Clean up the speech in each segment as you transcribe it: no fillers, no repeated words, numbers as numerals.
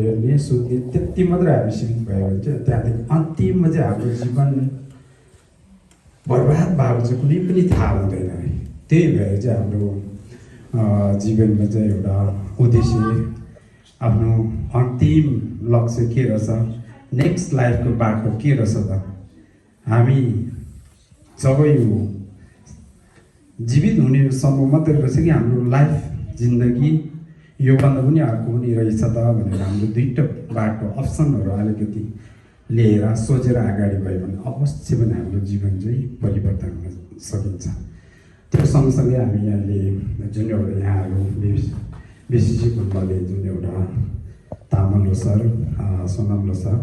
हेर्ने सोध्ने त्यति मात्रै हामी सीमित भयो भने चाहिँ त्यहाँदेखि अन्तिममा चाहिँ हाम्रो जीवन बर्बाद भएको चाहिँ कुनै पनि थाहा हुँदैन है। त्यही भएर चाहिँ हाम्रो जीवनमा चाहिँ एउटा उद्देश्य, आफ्नो अन्तिम लक्ष्य के रहेछ, नेक्स्ट लाइफको बाटो के रहेछ त हामी जब यो जीवित हुनेसम्म मात्रै रहेछ कि हाम्रो लाइफ जिन्दगी योभन्दा पनि अर्को पनि रहेछ त भनेर हाम्रो दुईवटा बाटो अप्सनहरू अलिकति लिएर सोचेर अगाडि गयो भने अवश्य पनि हाम्रो जीवन चाहिँ परिवर्तन हुन सकिन्छ। त्यो सँगसँगै हामी यहाँले जुन एउटा यहाँहरू बिसिसी फुटबलले जुन एउटा तामाङ लोसार, सोनाम लोसार,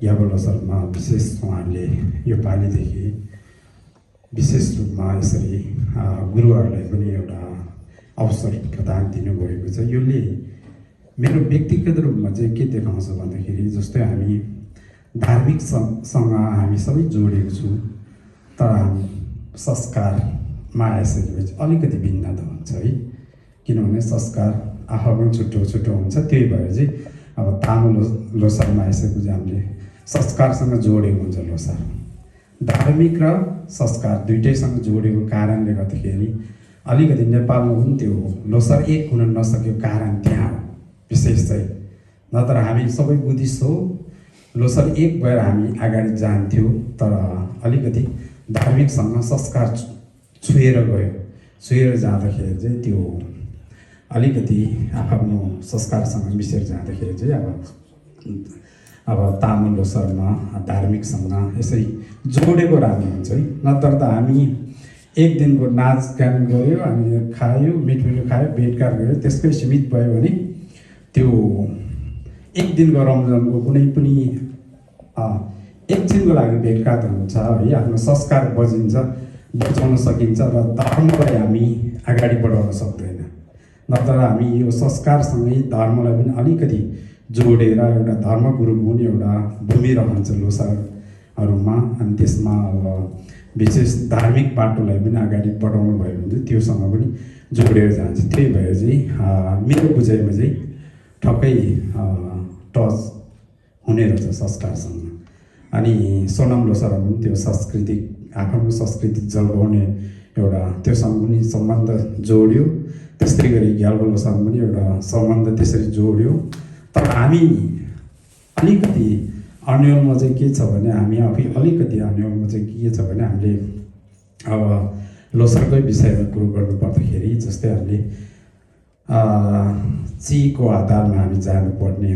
याबो लोसारमा विशेष उहाँहरूले यो पालिदेखि विशेष रूपमा यसरी गुरुहरूलाई पनि एउटा अवसर प्रदान दिनुभएको छ। यसले मेरो व्यक्तिगत रूपमा चाहिँ के देखाउँछ भन्दाखेरि जस्तै हामी धार्मिकसँग हामी सबै जोडेको छौँ, तर हामी संस्कारमा आइसकेपछि अलिकति भिन्नता हुन्छ है। किनभने संस्कार आफ्नो छुट्टो छुट्टो हुन्छ। त्यही भएर चाहिँ अब तामाङ लोसारमा आइसकेपछि हामीले संस्कारसँग जोडेको हुन्छ। लोसार धार्मिक र संस्कार दुइटैसँग जोडेको कारणले गर्दाखेरि अलिकति नेपालमा पनि त्यो लोसार एक हुन नसकेको कारण त्यहाँ हो विशेष चाहिँ। नत्र हामी सबै बुद्धिस्ट हो, लोसार एक भएर हामी अगाडि जान्थ्यौँ, तर अलिकति धार्मिकसँग संस्कार छुएर गयो। छुएर जाँदाखेरि चाहिँ त्यो अलिकति आफ्नो संस्कारसँग मिसेर जाँदाखेरि चाहिँ अब तामाङ लोसारमा धार्मिकसँग यसरी जोडेको राम्रो हुन्छ है। नत्र त हामी एक दिनको नाचगान गऱ्यो, हामी खायो, मिठो खायो, भेटघाट गऱ्यो, त्यसकै सीमित भयो भने त्यो एक दिनको रमझमको कुनै पनि एकछिनको लागि भेटघाट हुन्छ है। आफ्नो संस्कार बचाउन सकिन्छ र धर्मलाई हामी अगाडि बढाउन सक्दैन। नत्र हामी यो संस्कारसँगै धर्मलाई पनि अलिकति जोडेर एउटा धर्मगुरुको पनि एउटा भूमि रहन्छ लोसारहरूमा। अनि त्यसमा अब विशेष धार्मिक बाटोलाई पनि अगाडि बढाउनु भयो भने चाहिँ त्योसँग पनि जोडेर जान्छ। त्यही भएर चाहिँ मेरो बुझाइमा चाहिँ ठक्कै टच हुने रहेछ संस्कारसँग। अनि सोनाम लोसारमा पनि त्यो सांस्कृतिक आफ्नो संस्कृति जगाउने एउटा त्योसँग पनि सम्बन्ध जोड्यो। त्यस्तै गरी ग्याल्बो लोसारमा पनि एउटा सम्बन्ध त्यसरी जोड्यो। तर हामी अलिकति अन्यलमा चाहिँ के छ भने हामी आफै अलिकति अन्यलमा चाहिँ के छ भने हामीले अब लोसारकै विषयमा कुरो गर्नु पर्दाखेरि जस्तै हामीले चीको आधारमा हामी जानुपर्ने